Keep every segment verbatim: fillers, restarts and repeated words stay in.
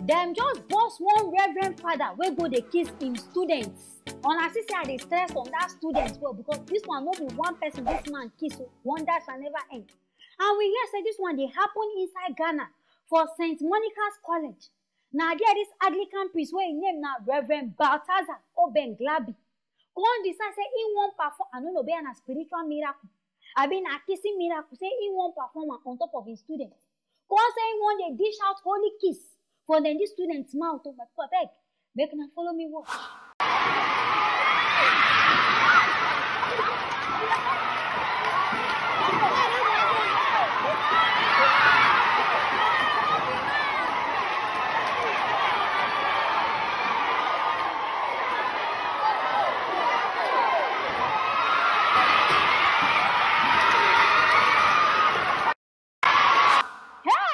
Dem just burst one reverend father wey go dey kiss im students. Una see say I dey stress on that student well, because this one no be one person this man kiss o. Wonder shall never end. And we hear say this one dey happen inside Ghana for Saint Monica's College. Na there this Anglican priest wey im name na Reverend Balthazar Obenglabi come decide say im wan perform, I no know, be na spiritual miracle, abi na kissing miracle, say im wan perform am on top of im students. Come say im wan dey dish out holy kiss for dem, this students mouth o. My people, abeg, make una follow me watch.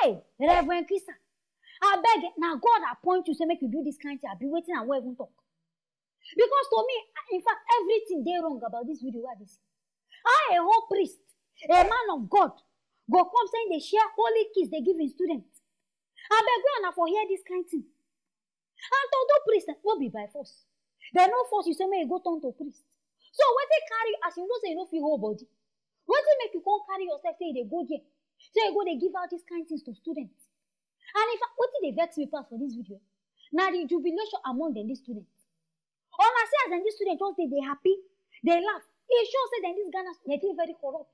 Hey, Reverend Kisa, abeg, na God appoint you say make you do this kind thing, abi wetin I wan even talk? Because to me, in fact, everything dey wrong about this video wey I dey see. How a whole priest, a man of God, go come say dey share holy kiss, dey give him students? Abeg, where una for hear this kind thing? And to do priest, eh, no be by force. Dem no force you say make you go turn to priest. So wetin carry you as you know say you no fit hold body? Wetin make you come carry yourself say you dey go there? Say you go dey give out these kind things to students? And in fact, wetin dey vex me pass for this video na the jubilation among dem, these students. Una see as dem, these students just dey dey happy, dey laugh. E show say dem, this Ghana, dem dey very corrupt.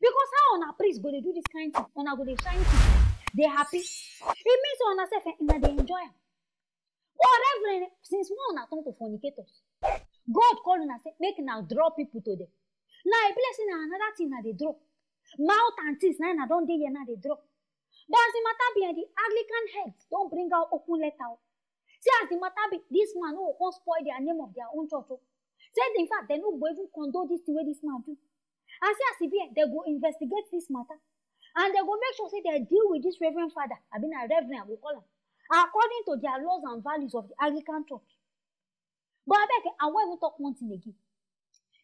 Because how una priest go dey do this kind thing? Una go dey shine thing, dey happy. E mean say una sef, eh, una dey enjoy am. But Reverend, since when una turn to fornicators? God call una say make una draw people to them. Now e be like say na another thing una dey draw. Mouth and things na una don dey here now dey draw. But as the matter be, eh, the Anglican heads don bring out open letter o. See as the matter be, this man no go come spoil their name of their own church o. Say in fact, dem no go even condone this thing wey this man do. And see as e be, eh, dem go investigate this matter. And dem go make sure say dem deal with this Reverend Father, abi na Reverend I go call am, according to their laws and values of the Anglican Church. But abeg, eh, I wan even talk one thing again.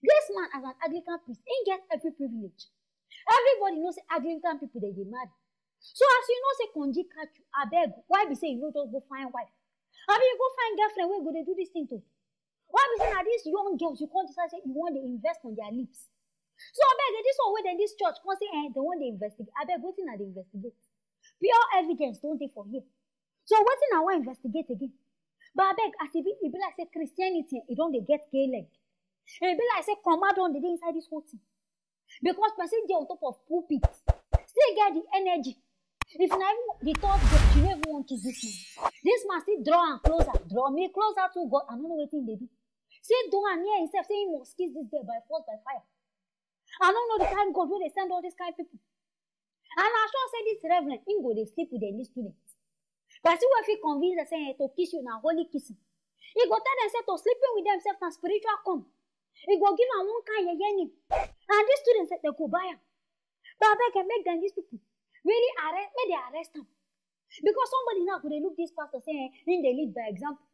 This man, as an Anglican priest, he get every privilege. Everybody know say Anglican people, dem dey marry. So as you know say konji catch you, abeg, why be say you no just go find wife? Abi you go find girlfriend wey go dey do this thing to? Why be say na these young girls you come decide say you wan dey invest on their lips? So abeg, eh, this one wey dem, this church come say, eh, dem wan dey investigate. Abeg, wetin una dey investigate? Pure evidence don dey for here. So wetin una wan investigate again? But abeg, as e be, e be like say Christianity, e don dey get gay leg. E be like say comma don dey dey inside this whole thing. Because person dey on top of pulpit, still get the energy. If na even the third girl, she no even wan kiss this man. This man still draw am closer, draw me closer to God. I no know wetin he dey do. Still do am near himself, say he must kiss this girl by force, by fire. I no know the kind God wey dey send all these kind people. And I sure say this Reverend, he go dey sleep with dem, these students. Person wey fit convince dem say, eh, to kiss you na holy kissing. He go tell dem say to sleeping with themselves na spiritual come. He go give am one kind yeye name. And these students, eh, dem go buy am. But abeg, eh, make dem, these people, really arrest, make dem arrest am. Because somebody now go dey look this pastor say, eh, he dey lead by example.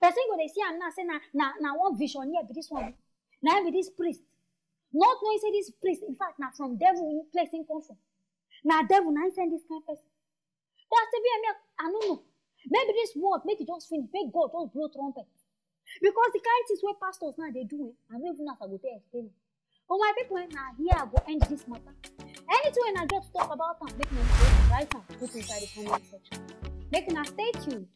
Person go dey see am now say na, na, na one visionaire be this one. Na him be this priest. Not knowing say this priest, in fact, na from devil place he come from. Na devil na him send this kind person. But as e be, eh, me, I no know. Maybe this world make e just finish, make God just blow trumpet. Because the kind things wey pastors now dey do, eh, I no even know as I go take explain am. But my people, eh, na here I go end this matter. Anything wey una get to talk about am, make una write am put inside the comment section. Make una stay tuned.